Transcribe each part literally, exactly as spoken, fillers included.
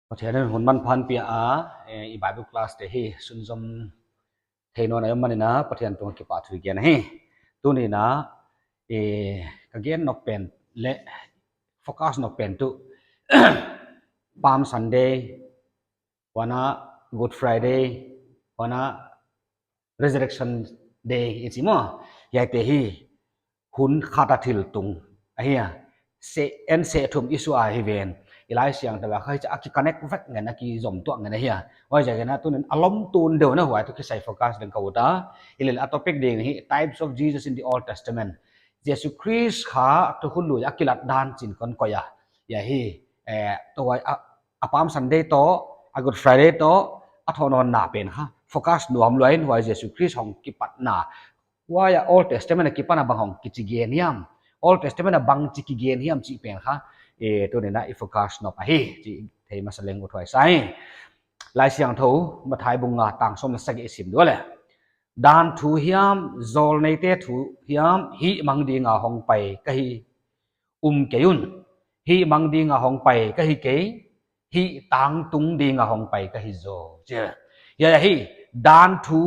Pathian in hun manpha hon pia a, eh, i Bible class te hi sunzom thei nawn a om manin a, Pathian tungah kipahthu i gen hi. Tuni'n a, eh, ka gen nop pen leh focus nop pen tuh Palm Sunday, huan a Good Friday, huan a Resurrection Day i chi maw. Hiaite hi hun khat a thil tung ahi a. Seh, en seh thum i suah hi ven. I Laisiangthou ah kha hichi a ki connect vek ngen a, kizom tuak ngen ahi a. Huaiziakin a tuni'n a lom tun deuh na huai toh kisai focus ding ka ut a. Hilele a topic ding hi Types of Jesus in the Old Testament. Jesu Khrist kha Thukhun Lui a kilat dan chi'n kon koih a. Hia hi, eh, tua a, a Palm Sunday toh, a Good Friday toh, a thounawnna pen kha focus nuam lua in huai Jesu Khrist hong kipatna. Huai a Old Testament a kipan a bang hong kichi gen hiam. Old Testament a bangchi kigen hiam chih pen kha, eh, tuni'n a i focus nop ahi, chih thei masa leng ut huai sa hi. Laisiangthou, Matthai bung nga tang sawm leh sagih i sim dua leh. Dan thu hiam, zawlneite thu hiam, hihmang dinga hong pai ka hi um kei un. Hihmang dinga hong pai ka hi kei, hih tangtung dinga hong pai ka hi zaw. Chi. Hia hi, dan thu,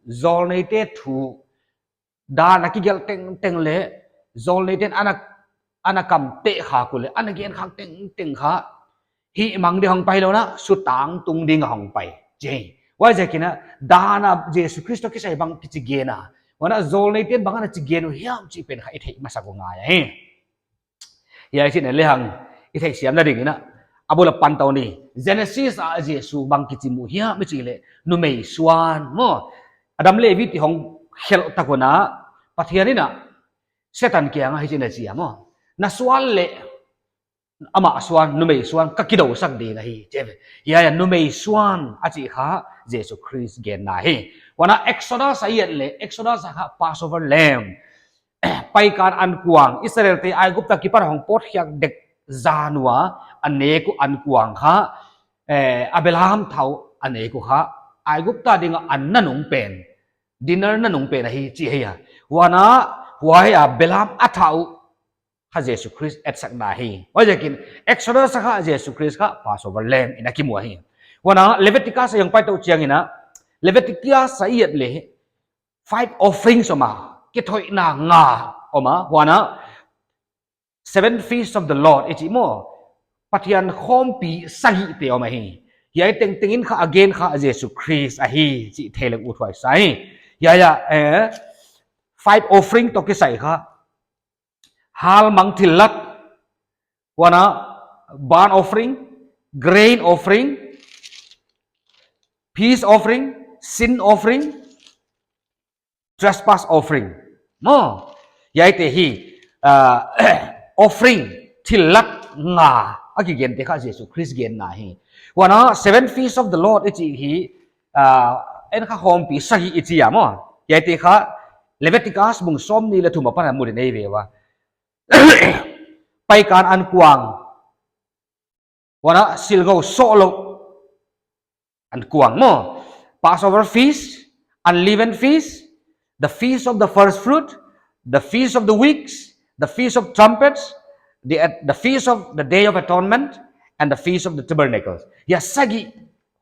zawlneite thu, dan a kigelh tengteng leh, zawlneite'n ana, ana kamteh khak uleh, ana gen khak tengteng kha, hihmang ding hong pai lou in a, sutangtung dinga hong pai. Chi. Huaiziakin a, dan a Jesu Khrist toh kisai bang kichi gen a. Huan a zawlneite'n bang ana chi gen uh hiam chih pen kha i theih masa uh ngai ahi. Hia i chih lehang, i theihsiamna dingin a, a bul a pan tou ni. Genesis a Jesu bang kichi mu hiam i chih leh, numei suan maw. Adam leh Evi te hong khelh tak un a, Pathian in a, Setan kiangah hichi'n a chi a maw. Na suan leh, amah suan, numei suan, ka kidousak ding ahi, chi ve. Hia, hia, numei suan, a chih kha, Jesu Khrist genna hi. Huan a Exodus a i et leh, Exodus a kha Passover lamb. Paikan ankuang, Israelte Aigupta akipan hong pawtkhiak dek zan ua, a nek uh ankuang kha, eh, a belam thau a nek uh kha, Aigupta dinga an nanung pen, dinner nanung pen ahi chih ahi a. Huan a, huai a belam a thau kha Jesu Khrist etsakna hi. Huaiziakin Exodus a kha Jesu Khrist kha Passover lamb in a kimu ahi. Huan a Leviticus a i hong pai tou chiangin a, Leviticus a i et leh, five offerings om a, kithoihna nga om a, huan a, seven feasts of the Lord, i chih maw, Pathian khawmpi sagihte om ahi. Hiai tengteng in kha a gen kha Jesu Khrist ahi, chih thei leng ut huai sa hi. Hia, hia, eh, five offering toh kisai kha, halmang thillat, huan a burnt offering, grain offering, peace offering, sin offering, trespass offering. Maw, hiaite hi, ah, offering, thillat nga, a kigente kha Jesu Khrist genna hi. Huan a seven feasts of the Lord i chih hi, ah, en kha khawmpi sagih i chi a maw. Hiaite kha Leviticus bung sawmnih leh thum apan a mu ding nei ve ua. Paikan ankuang. Huan a silgou soh lou ankuang maw. Passover feast, unleavened feast, the feast of the first fruit, the feast of the weeks, the feast of trumpets, the, the feast of the day of atonement, and the feast of the tabernacles. Hia sagih,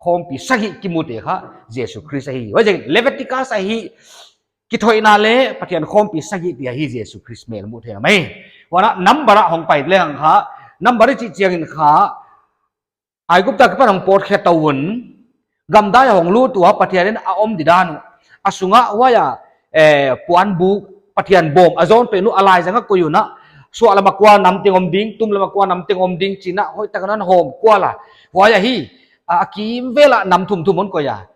khawmpi sagih kimute kha Jesu Khrist ahi. Huaiziakin Leviticus a hi, kithoihna leh Pathian khawmpi sagihte ahi Jesu Khrist mel muh theihna mai. Huan a Number a hong pai lehang kha, Number i chih chiangin kha, Aigupta akipan hong pawtkhe tou un, gamdai a hong lut ua Pathian in a om didan uh. A sungah huai a, eh, puanbuk Pathian bawm a zawn pen uh a laizang a koih un a, suahlam a kua nam teng om ding, tumlam a kua nam teng om ding chi'n a hoihtak in a hawm kual a. Huai a hi, a, a kimvel a nam thumthum hon koih a.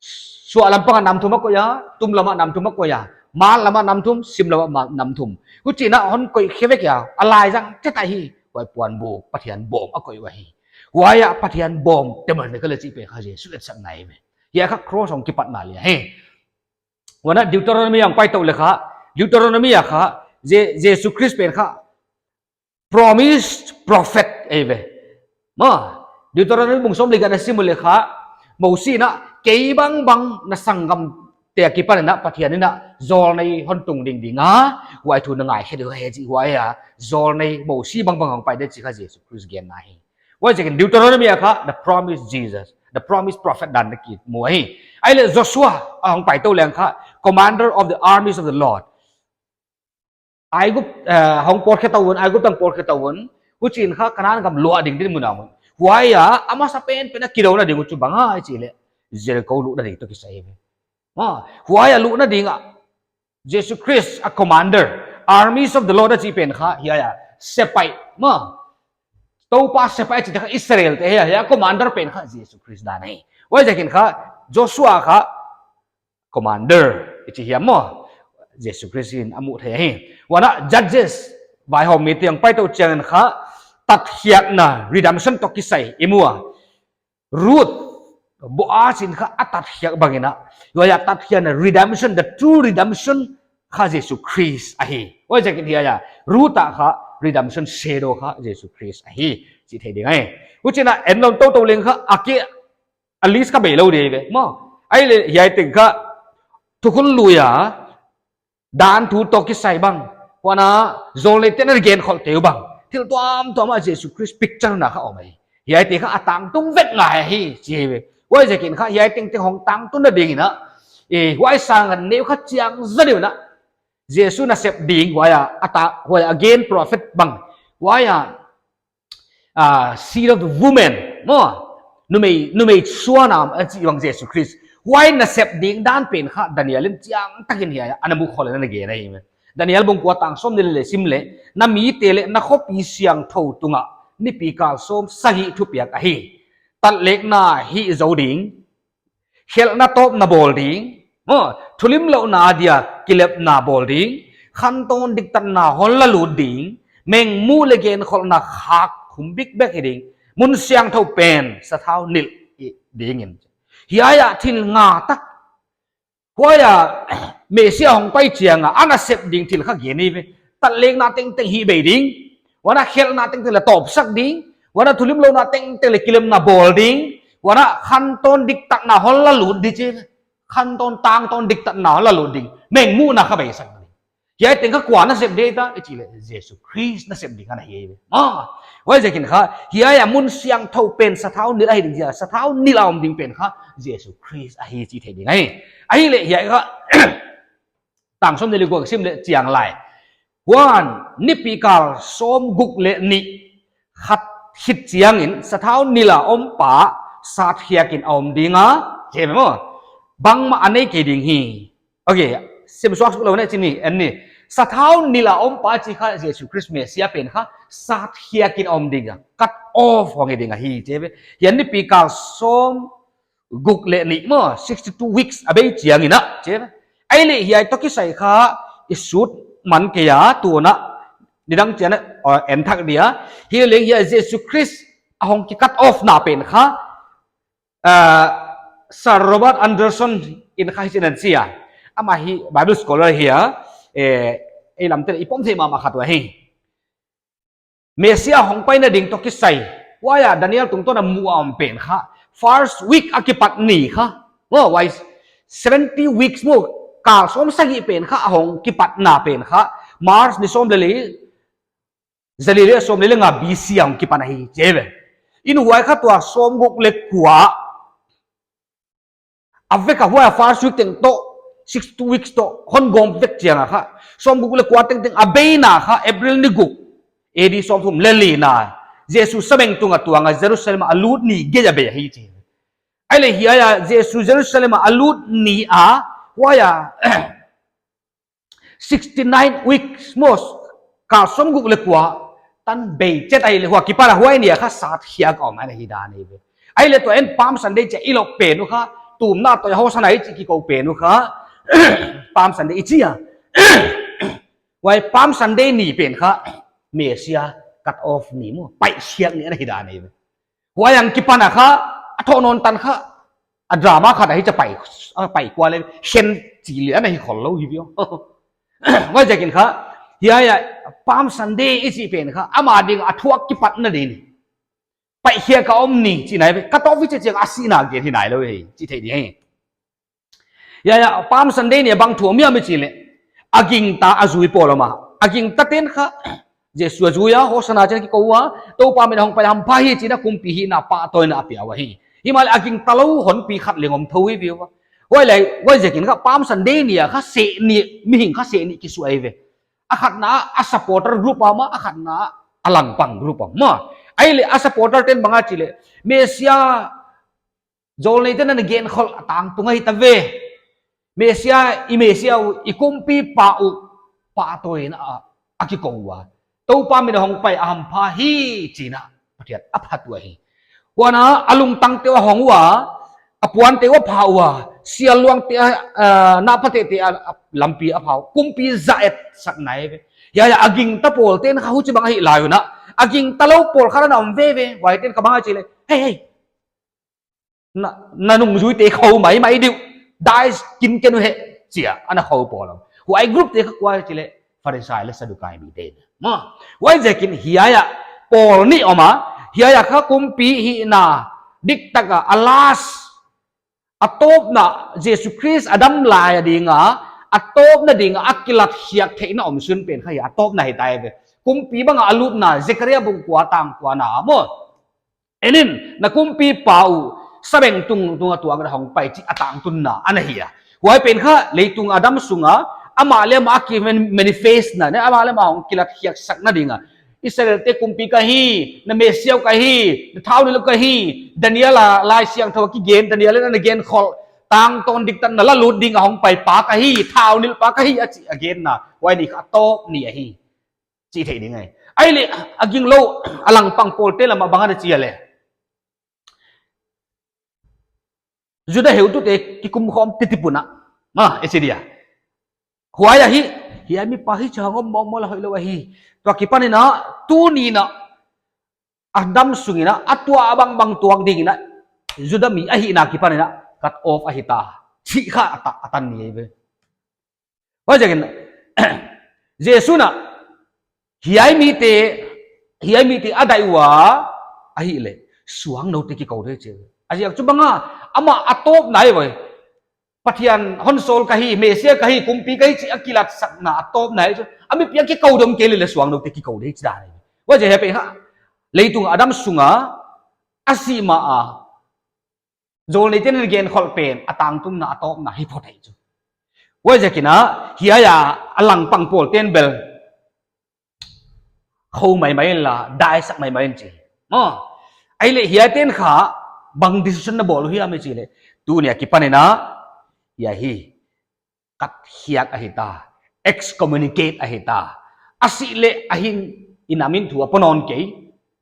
Suahlam pang a nam thum a koih a, tumlam a nam thum a koih a, mallam a nam thum, simlam a ma-, nam thum. Huchi'n a hon koih khe vek a, a laizang chet a hi, huai puanbuk, Pathian bawm a koih uh ahi. Huai a Pathian bawm, tabernacle chih pen kha Jesu etsakna hi ve. Hia kha cross hong kipatna leh hi. Huan a Deuteronomy a hong pai tou leh kha, Deuteronomy a kha, Je-, Jesu Khrist pen kha, promised prophet ei ve. Maw, Deuteronomy bung sawmlehkhat na sim uleh kha, Mosi in a kei bangbang na sanggamte akipan in a Pathian in a zawlnei hon tung ding ding a, huai thu na ngaikhe diu ahi chi huai a, zawlnei Mosi bangbang hong pai ding chih kha Jesu Khrist genna hi. Huaiziakin Deuteronomy a kha the promised Jesus, the promised prophet dan na kimu hi. Ahihleh Joshua a hong pai tou leng kha commander of the armies of the Lord. Aigupta, eh, hong pawtkhe tou un, Aigupta hong pawtkhe tou un. Huchiin kha Kanan gam luah ding din mun a om. Huaia a masa penpen a kidouna ding uh chu bang ahia i chih leh Jericho luhna ding toh kisai ve. Maw, huaia luhna ding a Jesu Christ a commander, armies of the Lord a chih pen kha hiai a sepaih, maw, Toupa sepaih chih kha Israelte hi a, hiai a commander pen kha Jesu Christ dan hi. Huaiziakin kha Joshua kha commander i chi hiam maw? Jesu Christ in a muh theih hi. Huan a Judges vaihawmmite hong pai tou chiangin kha tatkhiakna, redemption toh kisai i mu a. Ruth, Boaz in kha a tatkhiak bangin a, huaia tatkhiakna, redemption, the true redemption kha Jesu Christ ahi. Huaiziakin hiai a Ruth a kha redemption shadow kha Jesu Christ ahi chih thei ding ahi. Huchiin a en lou tou tou leng kha a ki a list kha bei lou di ve maw. Ahihleh hiai teng kha Thukhun Lui a dan thu toh kisai bang, huan a zawlneite'n a gen kholhte uh bang, thil tuamtuam a Jesu Christ picture na kha om hi. Hiaite kha a tangtung vek ngai hi chi ve. Huaiziakin kha hiai tengteng hong tangtunna dingin a, eh, huai sang a neu kha chiang zaw deuh in a, Jesu nasep ding huaia a ta, huaia a gen prophet bang, huaia ah, seed of the woman, maw, numei, numei suan a om a chih bang Jesu Christ. Huai nasep ding dan pen kha Daniel in chiangtakin hiai a ana mu khol in ana gen ahi. Daniel bung kua tang sawmnih leh li sim leh, na mite leh na khopi siangthou tungah nipikal sawmsagih thupiak ahi. Tatlekna hih zou ding, khelhna tawpna bawl ding, maw, thulimlouhna dia kilepna bawl ding, khantawn diktatna hon la lut ding, mengmuh leh genkholhna khak khum bikbek hi ding, mun siangthou pen sathau nilh hi dingin. Hiai a thil nga tak, huaia Messia hong pai chiang a a nasep ding thil kha gen hi ve. Tatlekna tengteng hih bei ding, huan a khelhna tengteng leh tawpsak ding, huan a thulimlouhna tengteng leh kilepna bawl ding, huan a khantawn diktatna hon la lut ding chi. Khantawn, tangtawn diktatna hon la lut ding, mengmuhna kha beisak ding. Hiai teng kha kua nasep ding ta i chih leh Jesu Christ nasep ding ana hi ve. Ah, huaiziakin kha hiai a mun siangthou pen sathau nilh ahi ding, hiai sathau nilh a om ding pen kha Jesu Christ ahi chih thei ding ahi. Ahihleh hiai kha tang sawmnih leh guk sim leh chiang lai, huan nipikal sawmguk leh nih khat khit chiangin sathau nilh a om pa satkhiakin a om ding a, chi ve maw. Bangmah a nei kei ding hi. Okay, sim suak suk lou ne chih ni, en ni. Sathau nilh a om pa chih kha Jesu Christ Messia pen kha satkhiakin a om ding a, cut off hong hi ding ahi chi ve. Hiai nipikal sawm guk leh nih maw, sixty-two weeks a bei chiangin a chi ve. Ahihleh hiai toh kisai kha i sut man kei a, tuin a nidang chiang a, uh, en thak dia. Hileleng hiai Jesu Christ a hong ki cut off na pen kha, uh, Sir Robert Anderson in kha hichi'n a chi a. Amah hi Bible scholar hi a, eh, ei lamte'n i pom thei mahmah khat uh ahi. Messia hong paina ding toh kisai, huaia Daniel tungtawn a mu a om pen kha first week a kipat ni kha, maw, huai seventy weeks maw, kal sawmsagih pen kha a hong kipatna pen kha March ni sawm leh li, za li leh sawm leh nga B C a hong kipan ahi chi ve. In huai kha tua sawmguk leh kua a vek a, huai a first week teng toh, sixty-two weeks toh hon gawm vek chiang a kha, sawmguk leh kua tengteng a beina kha April ni guk, A D sawmthum leh lina, Jesu sabengtung tungah Jerusalem a lut ni gei a bei ahi chi. Ahihleh hiai a Jesu Jerusalem a lut ni a, huaia sixty-nine weeks maw, kal sawmguk leh kua tan bei chet ahihleh huai kipan a huai ni a kha satkhiak a om ana hi dan ahi ve. Ahihleh tua en Palm Sunday chih i lawp pen uh kha, tumna toh Hosanna i chih kikou pen uh kha Palm Sunday i chi a. Huai Palm Sunday ni pen kha Messia cut off ni maw, paihkhiak ni ana hi dan ahi ve. Huai a kipan a kha, a thoh nawn tan kha, a drama khat ahi chia, pai, a pai kua leh khen chi leh ana hi khol lou hi ve. Huaiziakin kha, hiai a Palm Sunday i chih pen kha, ama ding a thuak kipatna ding ni. Paihkhiak a om ni chihna ahi ve, cut off i chih chiang a sihna gen hi nailou hi, chih thei ding ahi. Hiai a Palm Sunday ni a bang thu om hiam i chih leh, a gingta a zui pawl om a, a gingta ten kha Jesu a zui a, Hosana chi'n a kikou a, Toupa min a hongpai a hampha hi chi'n a kumpi hihna pahtawina a pia uh ahi. Himahleh a gingtalou honpi khat leng om thou hi ve ua. Huai leh, huaiziakin kha Palm Sunday ni a kha seh nih, mihing kha seh nih kisuai ve. A khatna a supporter group a om a, a khatna a langpang group a om a. Ahihleh a supporter te'n bang a chi leh, Messia, zawlneite'n a na genkhol a tangtung ahi ta ve. Messia, i Messia uh, i kumpipa uh, pahtawina a, a kikou ua. Toupa min a hongpai a hampha hi chi'n a, Pathian a phat uh ahi. Huan a lungtangte uh a hong ua, a puante uh a pha ua, sialluangte, ah, napatete a, a lampi a pha ua. Kumpi za et sak nai ve. Hiai a gingta pawlte'n kha huchibang ahi lai un a. A gingtalou pawl kha ana om veve. Huaite'n kha bang a chi leh, hei, hei. Na, na nungzuite khou maimai diu. Dai kin ken uh heh. Chi a, ana khou pawl om. Huai groupte kha kua chi leh, Pharisai leh Sadukai mite. Maw. Huaiziakin hiai a pawl nih om a, hiai a kha kumpi hihna diktak a, a last, a tawpna, Jesu Khrist a dam lai a ding a, a tawpna ding a, a kilatkhiak theihna omsun pen kha hi a tawpna hi ta ve. Kumpi bang a a lutna, Zekaria bung kua tang kua na maw. En in, na kumpipa uh, sabengtung tung a tuang a hongpai chih a tangtunna ana hi a. Huai pen kha, leitung a dam sung a, amah leh amah a ki man-, manifest na, ne, amah leh amah hong kilatkhiaksakna ding a. Israelte kumpi ka hi, na Messia uh ka hi, na thaunilh uh ka hi, Daniel a Laisiangthou a kigen, Daniel in a na genkhol, tangtawn diktatna lalut ding a hongpaipa ka hi, thaunilhpa ka hi, a chih a genna, huai ni kha a tawp ni ahi. Chih theih ding ahi. Ahihleh, a ginglou, a langpang pawlte lam a bang ana chi a leh. Juda heutute kikumkhawm titipun a. Ma, e chi dia. Huai ahi, hiai mipa hi chang om mawngmawl a hoihlou ahi. Tua kipan in a, tuni in a, a dam sung in a, a tuah bangbang tuak ding in a, Juda mi ahihna kipan in a, cut off ahi ta. Chih kha a ta, a tan ni ahi ve. Huaiziakin, Jesu'n a, hiai mite, hiai mite a dai ua, ahihleh, suangnoute kikou ding chi. A ziak chu bang a, amah a tawpna ahi ve. Pathian hon sawl ka hi, Messia ka hi, kumpi ka hi chih a kilatsakna a tawpna ahi chu. A mipi a kikou ding kei leh suangnoute kikou ding chi dan ahi. Huaiziak hi pen kha, leitung a dam sung a, a sih ma a, zawlneite'n a na genkhol pen, a tangtunna a tawpna hi phot ahi chu. Huaiziakin a, hiai a, a langpang pawlte'n bel. Khou maimai in la, daisak maimai in chi. Maw. Ahihleh hiaite'n kha, bang decision na bawl uh hiam i chih leh. Tuni a kipan in a, hiai hi. Katkhiak ahi ta. Excommunicate ahi ta. A sih leh a hing in a min thu a pua nawn kei.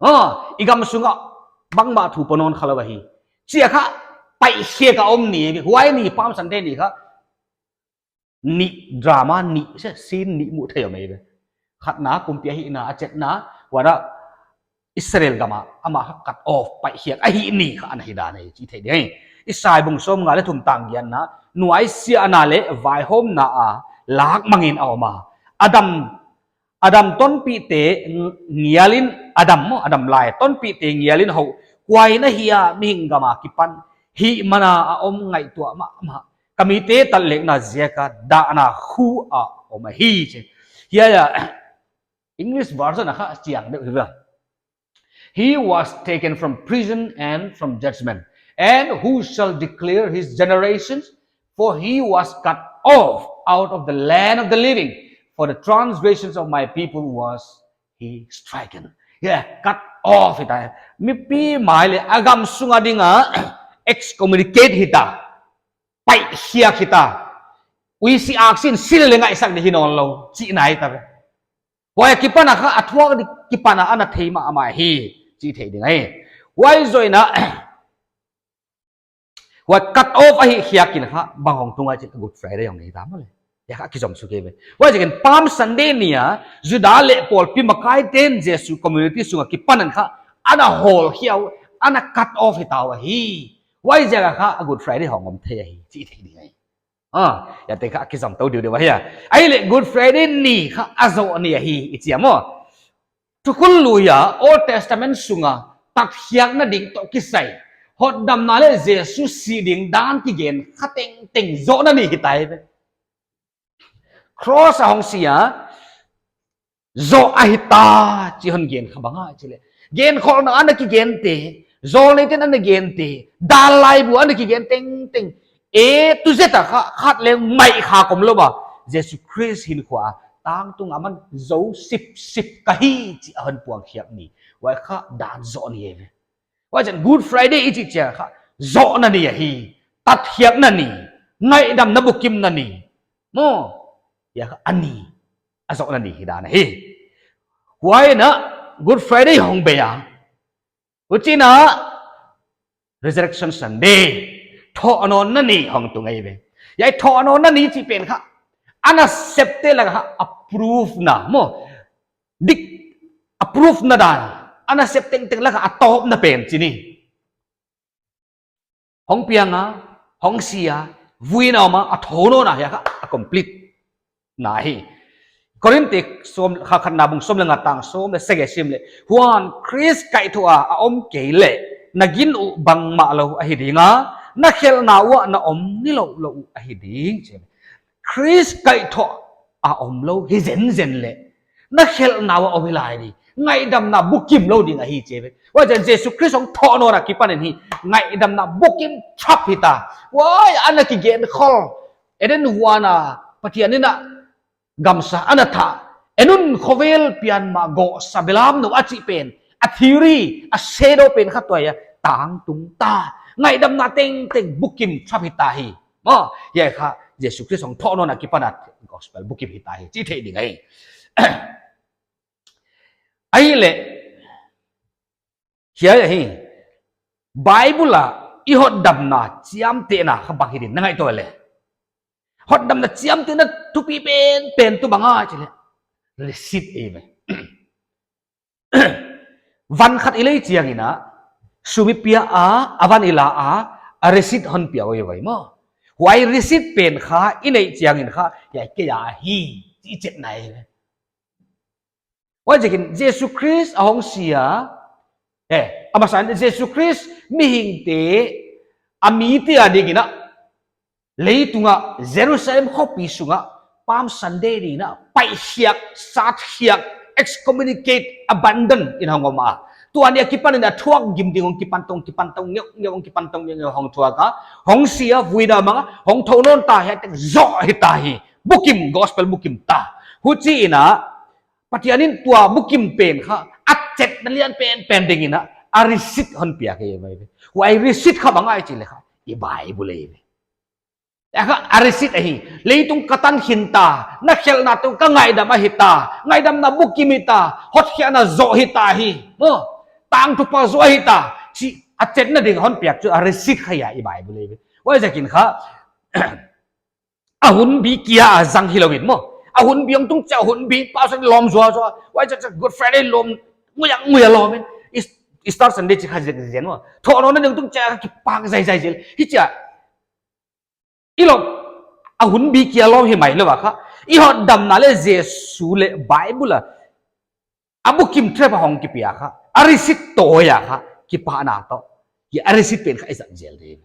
Ah, i gam sung a bangmah thu pua nawn khalou ahi. Chih kha paihkhiak a om ni, huai ni Palm Sunday ni kha. Nih drama nih, se, scene nih muh theih om ei ve. Khatna, kumpi ahihna, a chetna, huan a Israel gam a, amah kha cut off, paihkhiak, ahih ni kha ana hi dan ei, chih theih ding ei. Isai bung sawmnga leh thum tang giatna, nuaisiahna leh vaihawmna a, lak mang in a om a. Adam, Adam tonpihte ngial in, Adam maw, Adam lai, tonpihte ngial in hou, kua in ahia mihing gam a kipan, hih man a a om ngaihtuah mahmah. Ka mite tatlekna ziak a dahna khu a om ahi chi. Hiai a, English version a kha chiang deuh hi ve. He was taken from prison and from judgment. And who shall declare his generations? For he was cut off out of the land of the living. For the transgressions of my people was he stricken. Yeah, cut off hi ta. Mipi mai leh a gam sung a ding a excommunicate hi ta. Paihkhiak hi ta. Uisi aksi in sil leh ngaihsak di hi nawnlou. Chihna hi ta ve. Huai a kipan a kha a thuak di kipan a ana thei mahmah hi. Chih theih ding ei. Huai zoh in a huai cut off ahih khiak in kha bang hong tung a chih Good Friday hong hi ta maw leh. Hiai kha kizom suk ei ve. Huaiziakin Palm Sunday ni a Juda leh pawlpi makaite'n Jesu community sung a kipan in kha ana hawl khia uh, ana cut off hi ta uh ahi. Huaiziak a kha a Good Friday hong om thei ahi. Chih theih ding ei. Ah, hiaite kha kizom tou diu diu ahi a. Ahihleh Good Friday ni kha a zoh ni ahi i chi a maw. Thukhun Lui a Old Testament sung a tatkhiakna ding toh kisai. Hotdamna leh Jesu sih ding dan kigen kha tengteng zohna ni hi ta ei ve. Cross a hong si a, zoh ahi ta, chih hon gen kha bang ahia chih leh, genkholhna ana kigen te, zawlneite'n ana gen te, dan laibu ana kigen tengteng, A to Z a kha khat leng maih kha om lou a, Jesu Khrist hinkhua tangtung a aman zo sipsip ka hi chih a hon puang khiak ni. Huai kha dan zoh ni eive. Huaiziakin Good Friday i chih chiang kha zohna ni ahi, tatkhiakna ni, ngaihdamna bukimna ni maw, huai kha a ni, a zohna ni hi dan ahi. Huai in a Good Friday hong bei a, huchiin a Resurrection Sunday, thohnawnna ni hong tung eive. Huai thohnawnna ni chih pen kha a nasepte lak ah a proof na maw, dik, a proof na dan, a nasep tengteng lak ah a tawpna pen chih ni. Hong piang a, hong si a, vui in a om a, a thounawn a, huai kha a complete na hi. Korinth sawm, khatna bung sawm leh nga tang sawm leh sagih sim leh, huan Khrist kaihthoh a a om kei leh, na gin uh bangmah lou ahi ding a, na khelhna uah na om nilouh lou uh ahi ding, chi. Khrist kaihthoh a om lou hi zenzen leh, na khelhna uah om hi lai ding, ngaihdamna bukim lou ding ahi chi ve. Huaiziakin Jesu Khrist hong thohnawn a kipan in hi ngaihdamna bukim thap hi ta. Huai ana kigen khol, Eden huan a Pathian in a gamsa ana thah, en un khovel pian mah gawh sa belam nou a chih pen, a theory, a shadow pen kha tuai a tangtung ta. Ngaihdamna tengteng bukim thap hi ta hi. Maw, huai kha Jesu Khrist hong thohnawn a kipan a gospel bukim hi ta hi, chi thei ding ahi. Ahihleh, hiai ahi, Bible a i hotdamna chiamtehna kha bang hi ding na ngaihtuah leh, hotdamna chiamtehna thupi penpen tuh bang ahia chih leh, receipt eive. Van khat i lei chiangin a, sum i pia a, a van i la a, a receipt hon pia uh eive maw. Huai receipt pen kha i neih chiangin kha, huai kei a hi chih i chetna eive. Huaiziakin Jesu Khrist a hong si a, eh, a masa in Jesu Khrist mihingte, a mite a dingin a, leitung a Jerusalem khopi sung a Palm Sunday ni in a paihkhiak, satkhiak, excommunicate, abandon in hong om a. Tua ni a kipan in a thuak gim ding hong kipan tong, kipan tong ngeuh ngeuh, hong kipan tong ngeuh ngeuh hong thuak a, hong si a, vui in a mang a, hong thou nawn ta, huai teng zoh hi ta hi. Bukim, gospel bukim ta. Huchiin a, Pathian in tua bukim pen kha a chetna lian penpen dingin a, a receipt hon piak eive. Huai receipt kha bang ahia chih leh kha, i Bible eive. Huai kha a receipt ahi. Leitung ka tan khin ta, na khelhna toh ka ngaihdam ahi ta, ngaihdamna bukim hi ta, hotkhiakna zoh hi ta hi, maw, tangthupha zoh hi ta, chih a chetna ding hon piak chu a receipt kha huai i Bible eive. Huaiziakin kha, a hunbi kia a zang hilou in maw, a hunbi hong tung chiang a hunbi pastor lawm zuazua, huaiziak Good Friday lawm, nguiah nguiah lawm in, Eas-, Easter Sunday chih kha zenzen maw, thohnawnna ni hong tung chiang a kipak zaizai zel. Hichia, i lawm, a hunbi kia lawm hi mai lou a kha, i hotdamna leh Jesu leh Bible a a bukim thap a hong kipia kha, a receipt toh huai a kha, kipahna toh, huai a receipt pen kha i zat zel ding.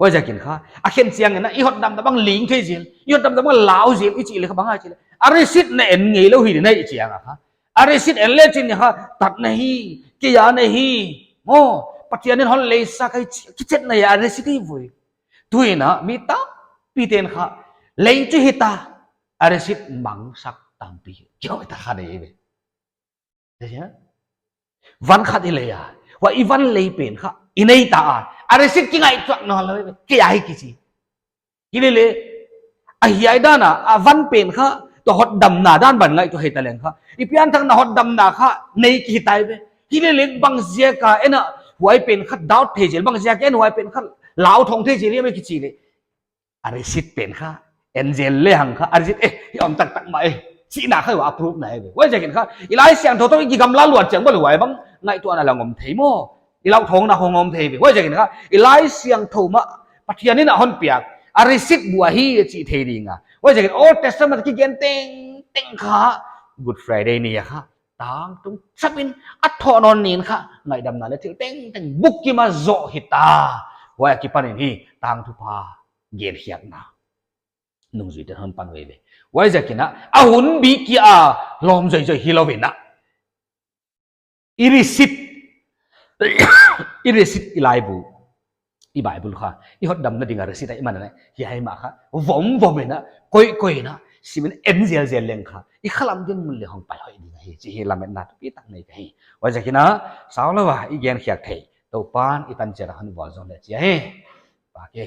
Huaiziakin kha, a khen chiangin a, i hotdamna bang ling thei zel, i hotdamna bang lau zel, i chih leh kha bang ahia chih leh, a receipt na en ngeilou hi ding na hih chiang a kha, a receipt en le chin kha, tat na hi, kia na hi, maw, Pathian in hon leisak ahi chih kichetna huai a receipt hi ve. Tuin a, mi tampite'n kha, lei chu hi ta, a receipt mangsak tampi, kihou ta kha nei ve. Van khat i lei a, huai i van lei pen kha i nei ta a, a receipt kingaihtuah nawnlou ve, kei a hi kichi. Hilele, a hiai dan a, a van pen kha, tua hotdamna dan bang ngaihtuah hi ta leng kha, i pianthakna hotdamna kha nei ki hi ta ve. Hilele bangziak a en a, huai pen kha doubt thei zel, bangziak a en huai pen kha lau thong thei zel hiam e kichi leh, a receipt pen kha en zel lehang kha, a receipt, eh, hi om taktak mah e, chihna kha huai a proof na hi ve. Huaiziakin kha, i Laisiangthou toh i kigamla luat chiang bel huai bang ngaihtuahna la om thei maw, i lau thongna hong om thei ve. Huaiziakin kha, i Laisiangthou mah Pathian in a hon piak, a receipt bu ahi chih thei ding a. Huaiziakin Old Testament kigen tengteng kha, Good Friday ni a kha tangtung thap in, a thohnawn ni in kha ngaihdamna leh thil tengteng bukim a zoh hi ta. Huai a kipan in hi tangthupha genkhiakna nungzuite'n hon pan uh eive. Huaiziakin a, a hunbi kia lawm zoizoi hilou in a, i receipt, i receipt, i laibu, i Bible kha i hotdamna ding a receipt ahihman a, hiai mah kha vomvom in a, koihkoih in a, simin en zelzel leng kha i khalam dinmun leh hong pai hoih ding ahi chih lametna thupi tak nei ka hi. Huaiziakin a, saulou a i genkhiak theih Toupan i tan chiat a hon vualzawl leh chi ahi. Pake.